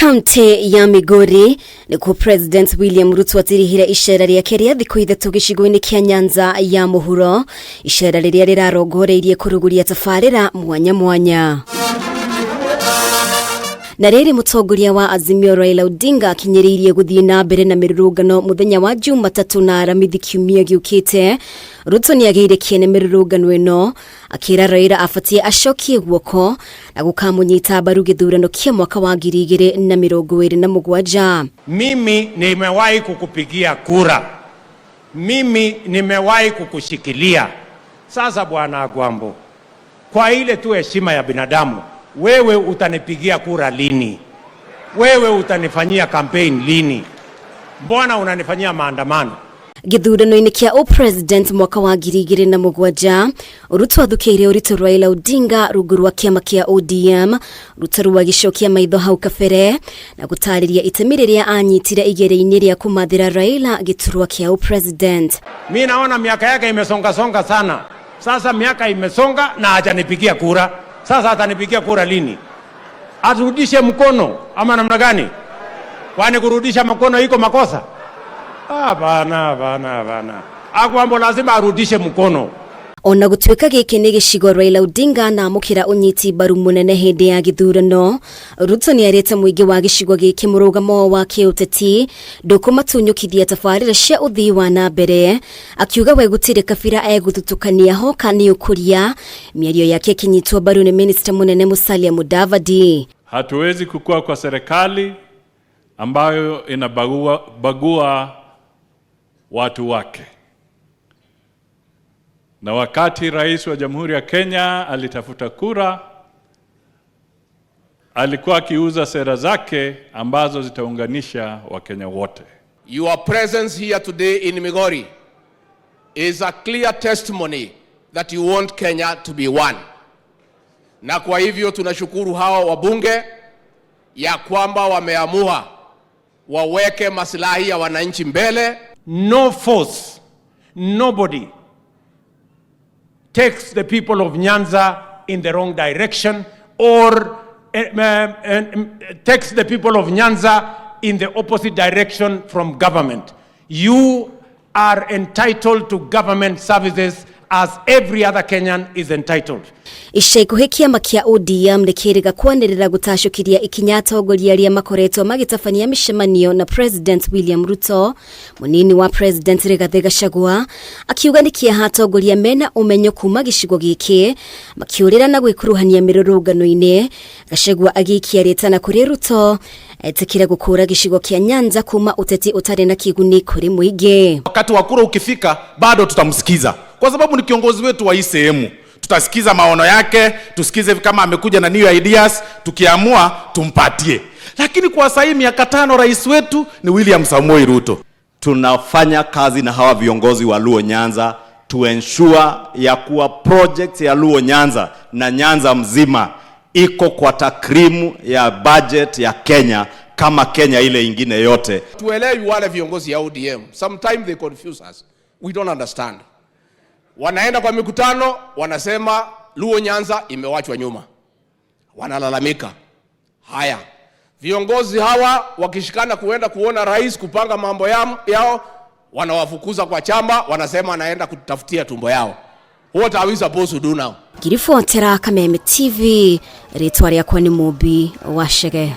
Kaunti ya Migori nikuo President William Ruto atirihire icera rĩake rĩa thikũ ithatũ gĩcigo-inĩ kĩa Nyanza ya mũhuro, icera rĩrĩa rĩrarongoreirie kũrugũria tabarĩra mwanya mwanya. Na rĩrĩ, mũtongoria wa Azimio Raila Odinga akinyĩrĩirie gũthiĩ na mbere na mĩrũrũngano mũthenya wa Jumatatũ na Aramithi kiumia gĩũkĩte. Ruto nĩ agĩire kĩene mĩrũrũngano ĩno, akĩra Raila abatie acokie guoko na gũkamũnyita mbaru gĩthurano kĩa mwaka wa 2027. Mimi nimewahi kukupigia kura, mimi nimewahi kukushikilia. Sasa Bwana Agwambo, kwa ile tu heshima ya binadamu, wewe utanipigia kura lini? Wewe utanifanyia campaign lini? Mbona unanifanyia maandamano? Gĩthurano-inĩ kĩa ũpresident mwaka wa 2007, Ruto athukĩire ũritũ Raila Odinga rungu rwa kĩama kĩa ODM. Ruto rĩu agĩcokia maitho hau kabere na gũtarĩria itemi rĩrĩa anyitire igeria-inĩ rĩa kũmathĩra Raila gĩturwa kĩa ũpresident. Mi naona miaka yake imesonga songa sana. Sasa miaka imesonga na hajanipigia kura. Sasa atanipigia kura lini? Arudishe mkono ama namna gani? Kwani kurudisha mkono iko makosa? Hapana, hapana, hapana. Agwambo lazima arudishe mkono. Ona gũtuĩka gĩkĩ nĩ gĩcigo Raila Odinga na amũkĩra ũnyiti mbaru mũnene hĩndĩ ya gĩthurano, Ruto nĩ arĩte mũingĩ wa gĩcigo gĩkĩ mũrũgamo wa kĩũteti ndũkũmatunyũkithia tabarĩra cia ũthii wa na mbere, akiuga we gũtirĩ kabira egũthutũkania hoka nĩ ũkũria. Mĩario yake ĩkĩnyitwo mbaru nĩ minista mũnene Musalia Mudavadi. Hatuwezi kukua kwa serikali ambayo inabagua bagua watu wake. Na wakati rais wa Jamhuri ya Kenya alitafuta kura, alikuwa akiuza sera zake ambazo zitaunganisha Wakenya wote. Your presence here today in Migori is a clear testimony that you want Kenya to be one. Na kwa hivyo tunashukuru hawa wabunge ya kwamba wameamua waweke maslahi ya wananchi mbele. No force, nobody takes the people of Nyanza in the wrong direction or takes the people of Nyanza in the opposite direction from government. You are entitled to government services as every other Kenyan is entitled. Ica ikuhĩ kĩama kĩa ODM nĩ kĩrĩga kwanĩrĩra gũtacũkĩria ikinya atongoria arĩa makoretwo magĩtabania mĩcemanio na President William Ruto. Mũnini wa President Rigathĩ Gachagua akiuga nĩ kĩeha atongoria mena ũmenyo kuma gĩcigo gĩkĩ makĩũrĩra na gwĩkuruhania mĩrũrũngano-inĩ. Gachagua agĩikia rĩtana kũrĩ Ruto etĩkĩre gũkũra gĩcigo kĩa Nyanza kuma ũteti ũtarĩ na kĩguni kũrĩ mũingĩ. Wakati wa kura ukifika, bado tutamsikiza kwa sababu ni kiongozi wetu wa hii sehemu. Tutasikiza maono yake, tusikize kama amekuja na new ideas, tukiamua tumpatie. Lakini kwa sasa miaka 5 rais wetu ni William Samoei Ruto. Tunafanya kazi na hawa viongozi wa Luo Nyanza to ensure ya kuwa project ya Luo Nyanza na Nyanza mzima iko kwa takrimu ya budget ya Kenya kama Kenya ile ingine yote. Tuelewi wale viongozi ya ODM. Sometimes they confuse us. We don't understand. Wanaenda kwa mikutano wanasema Luo Nyanza imewachwa nyuma, wanalalamika. Haya, viongozi hawa wakishikana kuenda kuona rais kupanga mambo yao, wanawafukuza kwa chama, wanasema anaenda kutafutia tumbo yao. What are we supposed to do now? Ngiribotera Kameme TV, rĩtwa rĩakwa nĩ Mũmbi wa Chege.